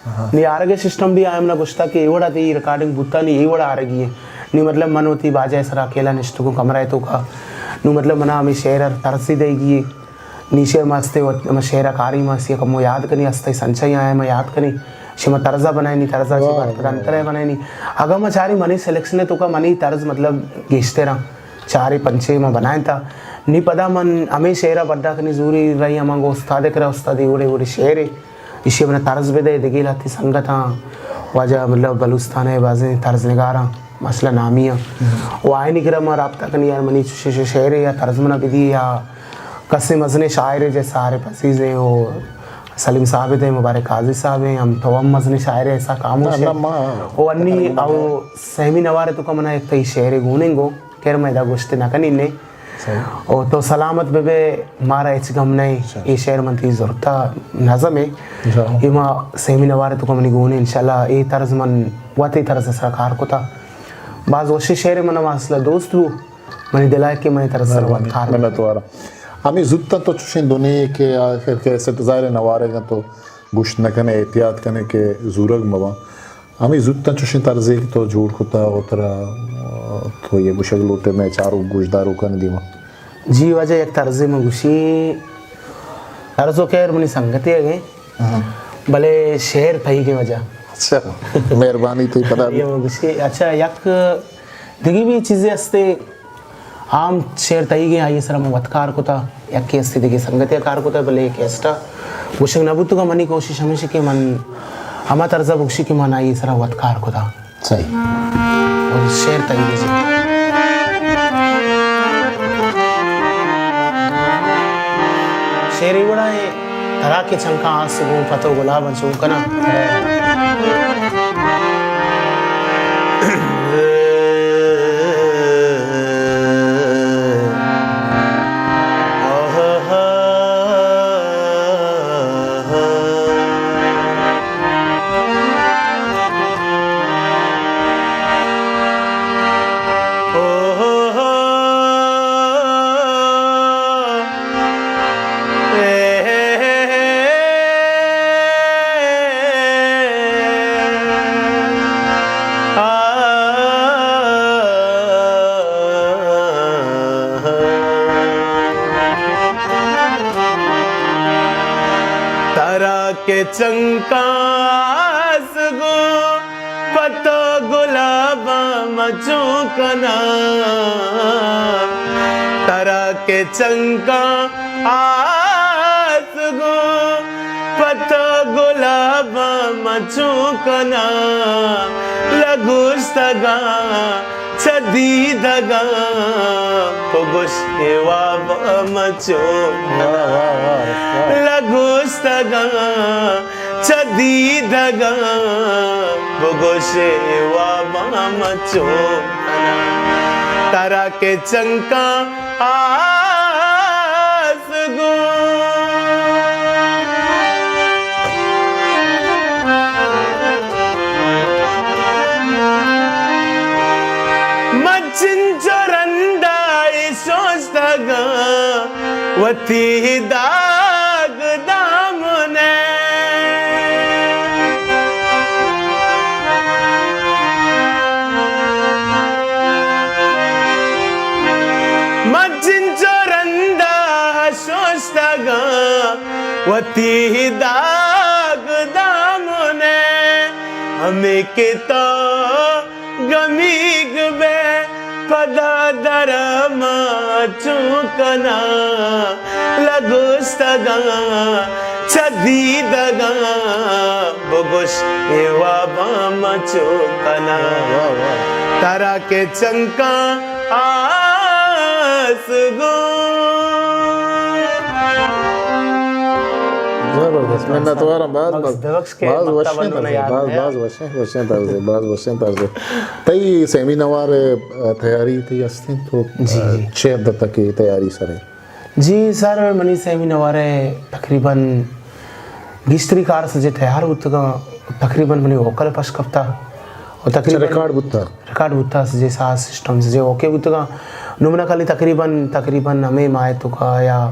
ہاں۔ نی آرگے سسٹم بھی آیا منا گوشتا کہ اے وڑا تئی ریکارڈنگ بوتا نی اے وڑا آرگی ہے۔ نی مطلب من وتی باجا سرا اکیلا نشتگوں کمرہ توکا۔ نو مطلب منا ہمیں شعر ہر طرز دئیگی ہے۔ نی شعر ما استے وت-، ہمیں شعر کاری ما سی کمو یاد کنی، استے سنچائی آیا ما یاد کنی۔ شما طرزا بنائے نی، طرزا شما واہ، واہ۔ انترے بنائے نی۔ اگا ما چاری منی سلیکشن توکا منی طرز مطلب گیشتر ہاں۔ چاری پنچے ما بنائیں تا۔ نی پدا من ہمیں شعرا بڈا کنی زوری رہی ہمانگو استاد کرا، استاد اے وڑے وڑے شعر ہے۔ ایشی ءَ منا طرز بدئے، دگہ لہتے سنگتاں، واجہ مطلب بلوچستان ءِ بازیں طرز نگاراں، ماشاءاللہ نامی آں۔ و آیانی کرا ما رابطہ کنی، یار منی چوشیں شعرے یا طرز منا بدیے، یا کسے مزنیں شاعرے جیسا عارف عزیز ہیں و سلیم ثابت ہیں، مبارک قاضی صاحب ہیں، ہم تو ہم مزنیں شاعرے، ایسا خاموش نہ، ہے۔ نہ، ما و انی او سیمی نوارے توکا منا یک تئی شعرے گوننگو۔ خیر، من ادا گوشت نہ کنین نے۔ صحیح۔ او تو سلامت بہ بے، مارا ہچ غم نہیں۔ اچھا۔ اے شعر من تئی زرتا نظم ہے۔ اچھا۔ اے ما سیمی نوارے توکا منی گون ہے، انشاءاللہ اے طرز من وتی طرز سرا کار کتا۔ باز وشی شعر من ماسلا دوست بو، منی دلا کہ من طرز سرا مہربانی، وت کار منت وارا۔ ہمیں زوتاں تو چوشیں دنے کہ آخر کیسٹ ظاہر نوارے گا تو گوشت نہ کنے، احتیاط کنے کہ زورگ مباں۔ ہمے زوت انچوشیں طرزے کہ تو جوڑ کتا و ترا، تو یہ گوشگ لوٹے مئے چاروک گوشداروکانی دیما؟ جی واجہ، یک طرزے من گوشی، طرز و خیر منی سنگتے اگیں، ہاں۔ بلے شعر تئیگیں واجہ۔ اچھا، مہربانی تئی پدا بھی۔ یہ من گوشی، اچھا، یک دگہ بھی چیزے ہستے، عام شعر تئیگیں، آئی سرا من وت کار کتا، یکے استی دگہ سنگتے کار کتا، بلے کیسٹا گوشگ نہ بوتگا۔ منی کوشش ہمیش کہ من ہما طرزا بگوشی کہ من آئی سرا وت کار کتا۔ صحیح۔ اور شعر تئیگیں جی۔ شعر ای وڑا ہے۔ ترا کہ چنکاں آس گوں پت و گلاباں چون کناں۔ ترا کہ چنکاس گوں پت و گلاباں من چون کناں، ترا کہ چنکاں آس گوں پت و گلاباں من چون کناں، لگوشتگاں چہ دیدگاں بگوش اے واباں من چون کناں، واہ، واہ، واہ، واہ۔ لگوشتگاں چہ دیدگاں بگوش اے واباں من چون کناں، ترا کہ چنکاں آس گوں۔ من چنچو رندا اے شوش وتی داگ دامن ءَ۔ من چنچو رندا شوشتگاں وتی داگ دامن ءَ۔ ہمے کہ تو گمیگ بئے پدا درما چون کناں، لگوشتگاں چہ دیدگاں، بگوش اے واباں ما چون کناں۔ واہ، واہ۔ ترا کہ چنکاں آس گوں۔ زبردست، منتوارم، باز، باز، ببخش کہ باز مکتب وشیں، بلونا یاد باز، نہ باز وشیں۔ وشیں، وشیں طرز ءَ، باز وشیں طرز ءَ۔ تئی سیمی نوار ءِ، ءَ، تیاری تئی است انت تو، جی، ءَ، جی۔ چے حد تک اے تیاری سر انت؟ جی سر، منی سیمی نوار ءِ تقریباً گیشتری کار سجے تیار بوتگاں، تقریباً منی ووکل پش کپتا و تقریباً اچھا، ریکارڈ بوتا؟ ریکارڈ بوتا، سجے ساز سسٹم سجے اوکے بوتگاں۔ نوں منا کلی تقریباً، تقریباً ہمے ماہ توکا یا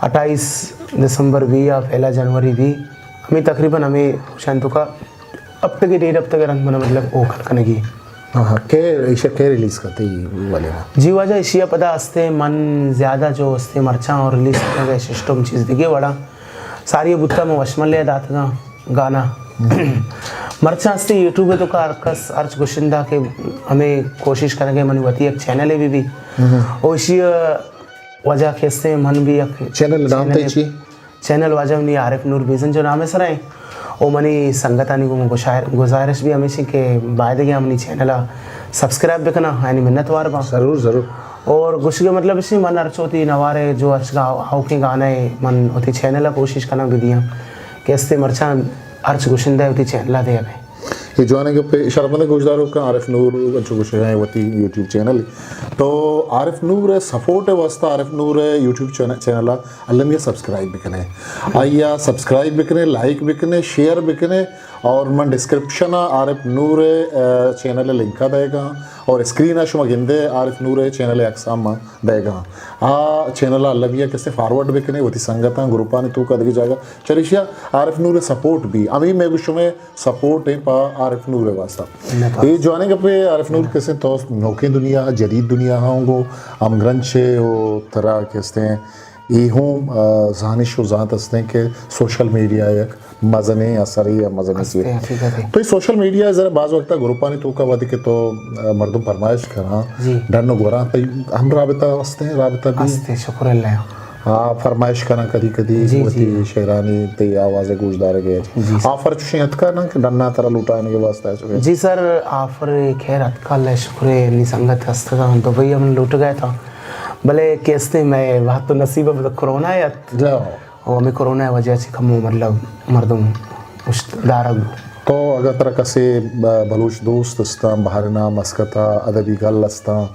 اٹھائیس دسمبر بی یا پہلا جنوری بی، ہمے تقریباً ہمے روچان توکا ہفتگے ڈیڑھ ہفتگے رند منا مطلب ووکل کنگی۔ ہاں، ہاں، کہ ایشا کہ ریلیز کرتے ہی والے نا؟ جی واجہ، ایشیا پدا ہستے من زیادہ جو ہستے مرچاں اور ریلیز کرنے کا سسٹم چیز دیگے وڑا ساری بوتا میں وشملے داتگاں گانا۔ مرچاں ہستے یوٹیوب توکا ہر کس ہرچ گشندہ کہ ہمیں کوشش کرنے منی وتی ایک چینل ہے بھی بھی۔ او ایشی وجہ کہ ہستے من بھی ایک چینل نام تے چینل چی؟ چینل واجہ منی عارف نور بیزنجو نام ءِ سرا ایں۔ او منی سنگتانی گوں گشار-، گزارش بھی ہمیش ایں کہ بایدگے منی چینل ءَ سبسکرائب بکناں، یعنی منت وار باں۔ ضرور، ضرور۔ اور گوشگ ءِ مطلب اش ایں من ہرچ وتی نوار ءِ جو ہرچ گا-، آؤکیں گانا ءِ من وتی چینل ءَ کوشش کناں بدیاں کہ استے مرچاں ہرچ گشندہ ءَ وتی چینل ءَ دے ابے۔ اے جوانیں گپے، شرپمندیں گوشداروکاں، عارف نور انچو گوشگ ءَ ایں وتی یوٹیوب چینل۔ تو عارف نور ءِ سپورٹ ءِ واسطہ عارف نور ءِ یوٹیوب چین-، چینل ءَ المی ءَ سبسکرائب بکنے۔ آئی ءَ سبسکرائب بکنے، لائک بکنے، شیئر بکنے اور من ڈسکرپشن ءَ عارف نور ءِ، آ، چینل ءِ لنک ءَ دئیگاں اور اسکرین ءَ شما گندے عارف نور ءِ چینل ءِ عکس ءَ من دئیگاں۔ آ چینل ءَ المی ءَ کسے فارورڈ بکنے، وتی سنگتاں، گروپانی توکا دگہ جاگہ۔ چریشی ءَ عارف نور ءِ سپورٹ بی۔ ہمے مئے گوں شمئے سپورٹ ایں پہ عارف نور ءِ واسطہ۔ منت وار۔ اے جوانیں گپے عارف نور، کسے تو نوکیں دنیا، جدید دنیا ہاں گو ہمگرنچ ئے و ترا کستیں اے ہوں، آ، زانش و زانت استیں کہ سوشل میڈیا یک مزنیں اثرے یا مزنیں چیزے۔ استیں، حقیقت ایں۔ تو اے سوشل میڈیا ذرا بعض وقتا گروپانی توکا وہدے کہ تو، آ، مردم فرمائش کراں، جی۔ ڈن و گوراں تئی ہم رابطہ استیں، رابطہ بھی؟ استیں، شکر اللہ۔ آ، فرمائش کناں کدی کدی جی، وتی جی۔ شعرانی تئی آواز ءِ گوشدارگ ءَ۔ جی سر۔ آفر چوشیں اتکا نا کہ ڈنا ترا لوٹائینگ ءِ واسطہ چوشیں؟ جی سر، آفر خیر اتکا، اللہ شکر ایں، نی سنگت ہستگاں دبئی ءَ من لوٹگ ءَ اتاں، بلے کہ استیں مئے وقت و نصیب ءَ کرونا ءَ ات۔ جی۔ او ہمیں کرونا ءِ وجہ سے کمو مطلب مردم اشت دارگ۔ تو اگاں ترا کسے ب-، بلوچ دوست استاں، بحرین ءَ، مسقط ءَ، ادبی گل استاں،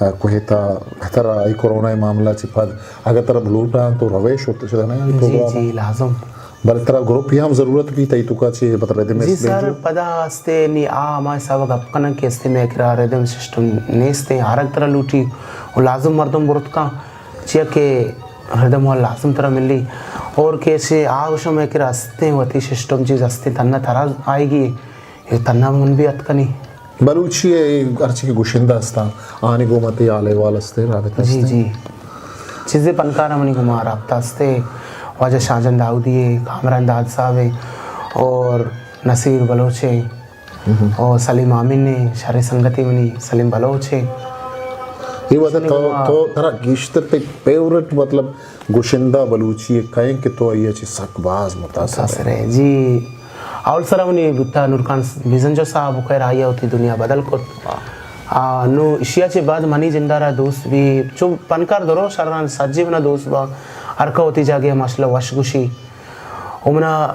آ، کویت ءَ، ترا اے کرونا ءِ معاملہ چہ پد اگاں ترا بلوٹاں تو روئے شت، شت نہ جی، پروگرام؟ جی، لازم۔ بلے ترا گروپ ءِ ہم ضرورت بی تئی توکا چہ مطلب ردم جی سر، پدا استے نی آ ہما حساب ءَ گپ کنن کہ استے مئے کرا ردم سسٹم نیست ایں، ہر اگ ترا لوٹی و لازم مردم برت کن، چیا کہ ردم وال لازم ترا ملی اور کہ اسے آ گوشم مئے کرا استیں وتی سسٹم چیز استیں تنا ترا آئیگی۔ اے تنا من بھی اتکنی۔ بلوچی ءِ ہرچی کہ گشندہ استاں، آنی گوما تئی حال احوال استیں، رابطہ جی، استیں؟ جی۔ چیزے پنکار منی گوما رابطہ استیں، واجہ شاہجان داؤدی ایں، کامران داد صاحب ایں اور نصیر بلوچ ایں اور سلیم آمین ایں، شریں سنگتے منی سلیم بلوچ ایں۔ اے وجہ منی تو، گوما تو ترا گیشتر تئی فیورٹ مطلب گشندہ بلوچی ءِ کئے کہ تو آئی ءَ چہ سک باز متاثر ئے؟ متاثر ئے، جی۔ اول سرا منی بوتا نورخان بیزنجو صاحب، خیر آئی ءَ وتی دنیا بدل کت۔ آ، نو اشیا چہ بعد منی جند ءَ را دوست بی، چو پنکار درو شران سجے منا دوست با، ہر کا وتی جاگہ ماشاءاللہ وش گوشی۔ و منا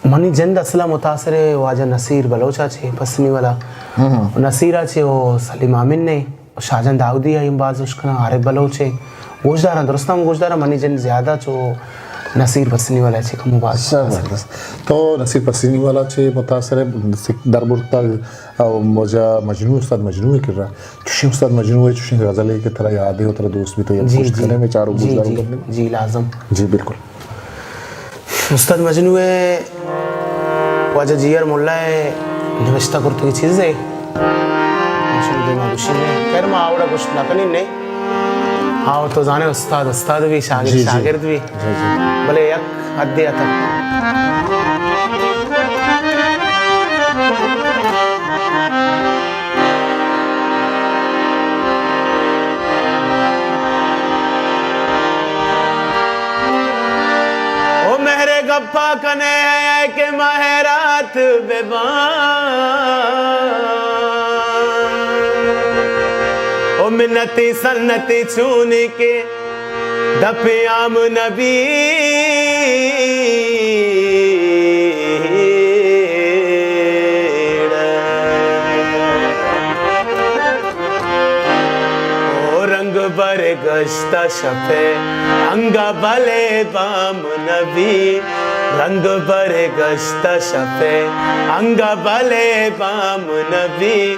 منی جند اصلا متاثر ئے واجہ نصیر بلوچ ءَ چہ پسنی والا۔ نصیر ءَ چہ و سلیم آمین نے۔ شاہجان داؤدی ءَ ہم باز اشکناں، عارف بلوچ ءَ گوشداراں، درستاں گوشداراں، منی جند زیادہ چو نصیر پسنی والا چے کمو باز۔ زبردست۔ تو نصیر پسنی والا چے متاثر ئے، دربرتگ، او واجہ مجنوں، استاد مجنوں ءِ کرا۔ چوشیں استاد مجنوں ءِ چوشیں غزلے کہ ترا یاد ایں و ترا دوست بیت، یک جی، پشت جی۔ کنے میں چارو جی، گوشداروں جی۔ کرنے۔ جی، لازم۔ جی، بالکل۔ استاد مجنوں ءِ واجہ جی آر ملا ءِ نوشتہ کرتگی چیزے۔ انشاءاللہ دیما گوشیں۔ خیر، ما آوڑا گوشت نہ کنیں، نے۔ آو تو زانے استاد، استاد بھی، شاگرد، جی، جی۔ شاگرد بھی۔ جی، جی۔ بلے یک حدے ءَ تک۔ او مہر گپا کنے کہ مہرات بہ باں۔ او منتی سنتی چونی کہ دپ عام نبی۔ او رنگ برگشتہ شپے انگا بلے بام نبی۔ رنگ برگشتہ شپے انگا بلے بام نبی۔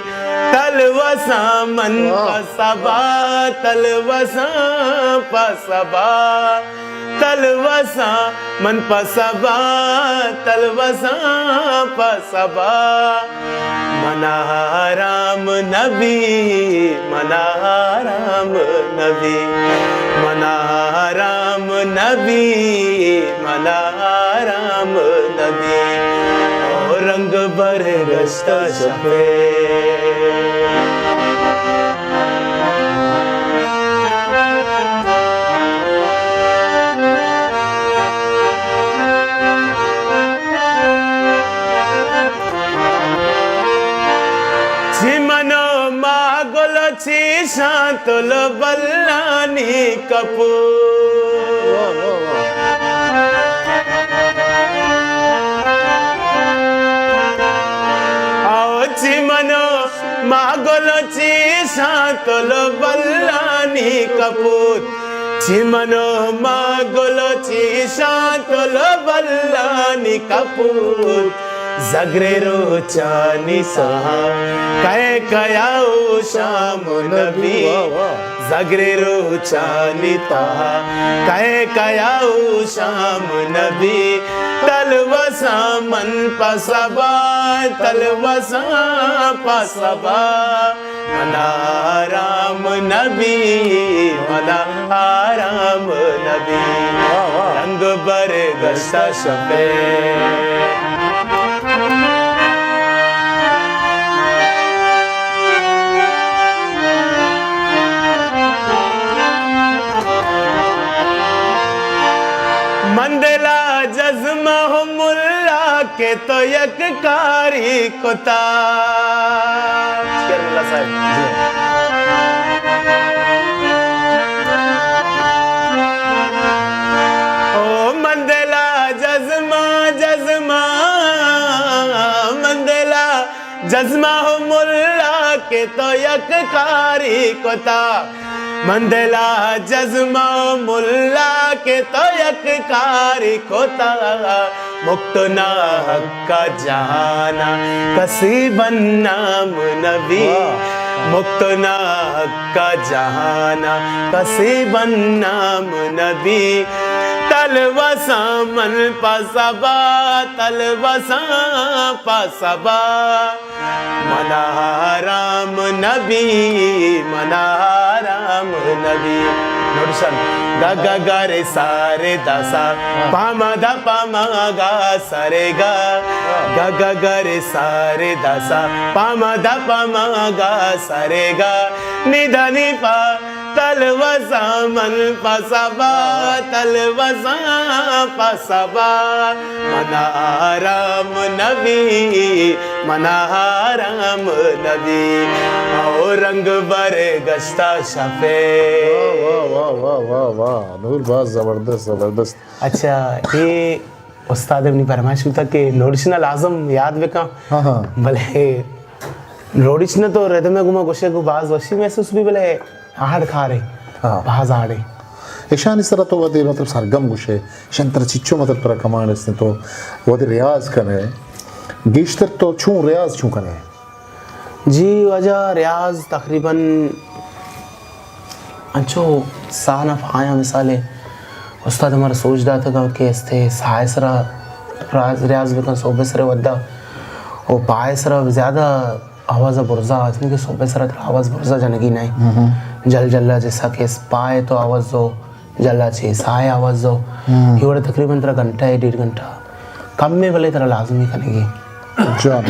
تلوساں من واہ۔ پہ سبا، تلوساں پہ سبا، تلوساں من پہ سبا، تلوساں پہ سبا۔ منا آرام نبی، منا آرام نبی، منا آرام نبی، منا آرام نبی۔ او رنگ برگشتہ شپے۔ چمن و ماہ گل و چیشاں تل و بلانی کپوت۔ واہ، واہ، واہ۔ آؤ چمن و ماہ گل و چیشاں تل و بلانی کپوت۔ چمن و ماہ گل و چیشاں تل و بلانی کپوت۔ زگرے روچانی سہا کئے کیا او شام نبی۔ واہ، واہ۔ زگرے روچانی تہا کئے کیا او شام نبی۔ تلوساں من پہ سبا، تلوساں پہ سبا۔ منا آرام نبی، منا آرام نبی۔ واہ، واہ۔ رنگ برگشتہ شپے۔ من دلا جزمہ ملا کہ تو یک کاری کتا۔ شکر ملا صاحب۔ جی۔ او من دلا جزمہ، جزمہ، من دلا جزمہ ملا کہ تو یک کاری کتا۔ من دلا جزمہ ملا کہ تو یک کاری کتا۔ مکت ناحقا جہانا کسی بدنام نبی۔ واہ۔ مکت ناحقا جہانا کسی بدنام نبی۔ تلوساں من پہ سبا، تلوساں پہ سبا۔ منا آرام نبی، منا آرام نبی۔ نوٹیشن۔ گا گا گا رے سا رے دا سا، پا ما دا پا ما گا سا رے گا۔ گا گا گا رے سا رے دا سا، پا ما دا پا ما گا سا رے گا۔ نی دا نی پا۔ تلوساں من پہ سبا، تلوساں پہ سبا۔ منا آرام نبی، منا آرام نبی۔ او رنگ برگشتہ شپے۔ واہ، واہ، واہ، واہ، واہ، واہ۔ نور، باز زبردست، زبردست۔ اچھا، اے استاد ءِ منی پرمائش بوتگ کہ نوٹیشن ءَ لازم یاد بکن۔ ہاں، ہاں۔ بلے نوٹیشن ءَ تو ردم ءَ گوما گوشے گو باز وشی محسوس بی، بلے ہارڈ کارے۔ ہاں۔ باز ہارڈے۔ اشانی سرا تو وھدے مطلب سرگم گوشے، اشان ترا چچو مطلب ترا کمانڈ استیں، تو وھدے ریاض کنے، گیشتر تو چون ریاض چون کنے؟ جی واجہ، ریاض تقریباً انچو ساہ نہ پایاں، مثالے استاد ہمارا سوج داتگا کہ استے ساہ سرا ریاض، ریاض بکن، صبح سرے ودا و پائے سرا زیادہ آواز برزا، اس نے کہ صبح سرا ترا آواز برزا جنگی نہیں۔ جل جلا جیسا کہ اس پائے تو آواز دو، جلا چی ساہ آواز دو۔ یہ وڑے تقریباً ترا گھنٹہ ہے، ڈیڑھ گھنٹہ کم میں بلے ترا لازمی کنگی۔ جان،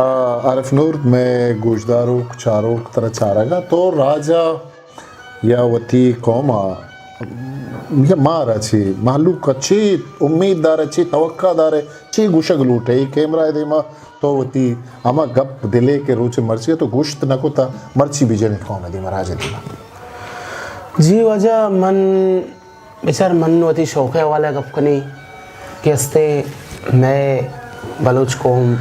آ، عارف نور، میں گوشداروک، چاروک ترا چارگا، تو راجا یا وتی قوم ء یا مارا چی مہلوک ء چی امید دارے، چی توقع دارے، چی گوشگ لوٹے؟ اے کیمرہ ء دیما تو وتی ہما گپ دلے کہ روچ مرچی تو گوشت نہ کتا، مرچی بجنے قوم ء دیما، راج ء دیما۔ جی واجہ، من بچار، من وتی شوق ء حوالہ گپ کنی کہ استے مئے بلوچ قوم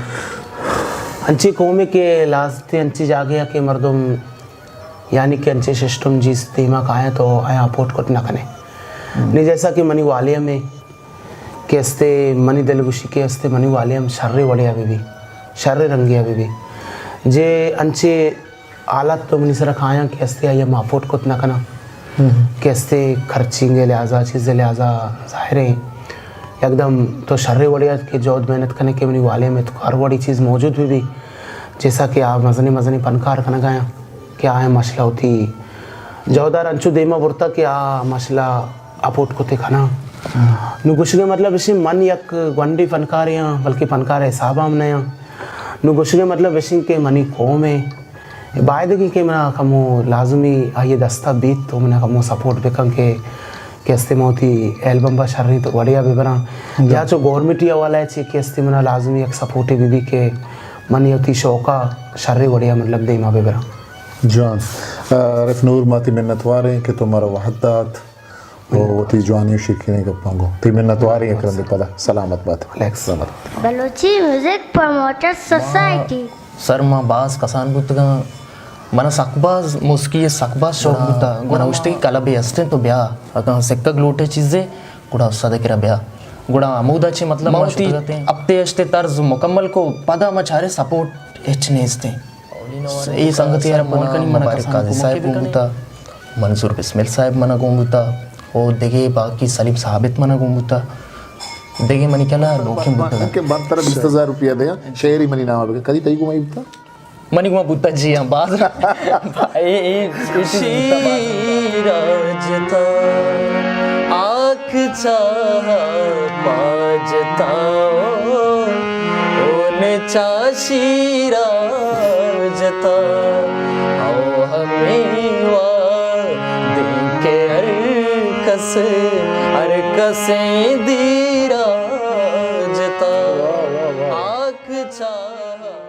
انچی قومے کہ لازتے انچی جاگہ کہ مردم یعنی کہ انچیں سسٹم جیس دیما کایاں تو آیاں اپورٹ کت نہ کنے۔ نی جیسا کہ منی والیم اے کہ استے منی دل گوشی کہ استے منی والیم شرے وڑیا بہ بی، شرے رنگیا بہ بی۔ جے انچیں حالات تو منی سرا کایاں کہ استے آیا ما اپورٹ کت نہ کناں۔ کہ استے خرچینگ لحاظا، چیز لحاظا ظاہر اے۔ یکدم تو شرے وڑیا کہ جہد محنت کنے کہ منی والیم اے تو ہر وڑی چیز موجود بہ بی۔ جیسا کہ آ مزنیں مزنیں پنکار کنگایاں۔ کہ آیاں ماشاءاللہ وتی جہدار انچو دیما برتا کہ آ ماشاءاللہ اپورٹ کتے کناں۔ نو گوشگے مطلب اشی من یک گونڈی فنکارے آں، بلکہ فنکار حساب ہم نہ آں۔ نو گوشگے مطلب اشی کہ منی قوم اے، باید کہ، کہ منا کمو لازمی آئی دستا بیت تو منا کمو سپورٹ بکن کہ، کہ استے ما وتی البم با شریں وڑیا ببراں۔ یا چو گورنمنٹی حوالہ چی کہ استے منا لازمی یک سپورٹے بہ بی کہ من وتی شوقا شریں وڑیا مطلب دیما ببراں۔ جوان۔ آ، عارف نور، ما تئی منتوار ایں کہ تو مارا وھد دات و وتی جوانیں و شیرکنیں گپاں گوں۔ تئی منتوار ایں، یک رندے پدا سلامت بات۔ وعلیکم السلام۔ Balochi music promoter society. Sir, ما باز کسان بوتگاں، منا سک باز موسیقی ء سک باز شوق بوتا۔ منا گوشتی کہ کلبے ہستیں تو بیا، اگاں سکگ لوٹے چیزے، گڑا استاد ء کرا بیا۔ گڑا ہمودا چہ مطلب ما وتی شتگ اتیں۔ ہفتے ہشتے طرز مکمل کو، پدا ما چارے سپورٹ ہچ نیستیں۔ اے سنگتے ء را فون کنی، منا مبارک کسان قاضی صاحب گون بوتا، منظور بسمل صاحب منا گون بوتا، او دگہ باقی سلیم ثابت منا گون بوتا، دگہ منی کنا لوکیں بوتگ۔ کہ من ترا بیست ہزار روپیہ دیاں، شعری منی نام بکن، کدی تئی گون بوتا؟ منی گما بوتا جی ہاں، باز۔ اے، اے، اے چیز بوتا باز۔ شیراج تا آک چاہ پاج تا، اون چا شیراج تا، او ہمیں وا دل کے ہر کس، ہر کسیں دیراج تا۔ آک چاہ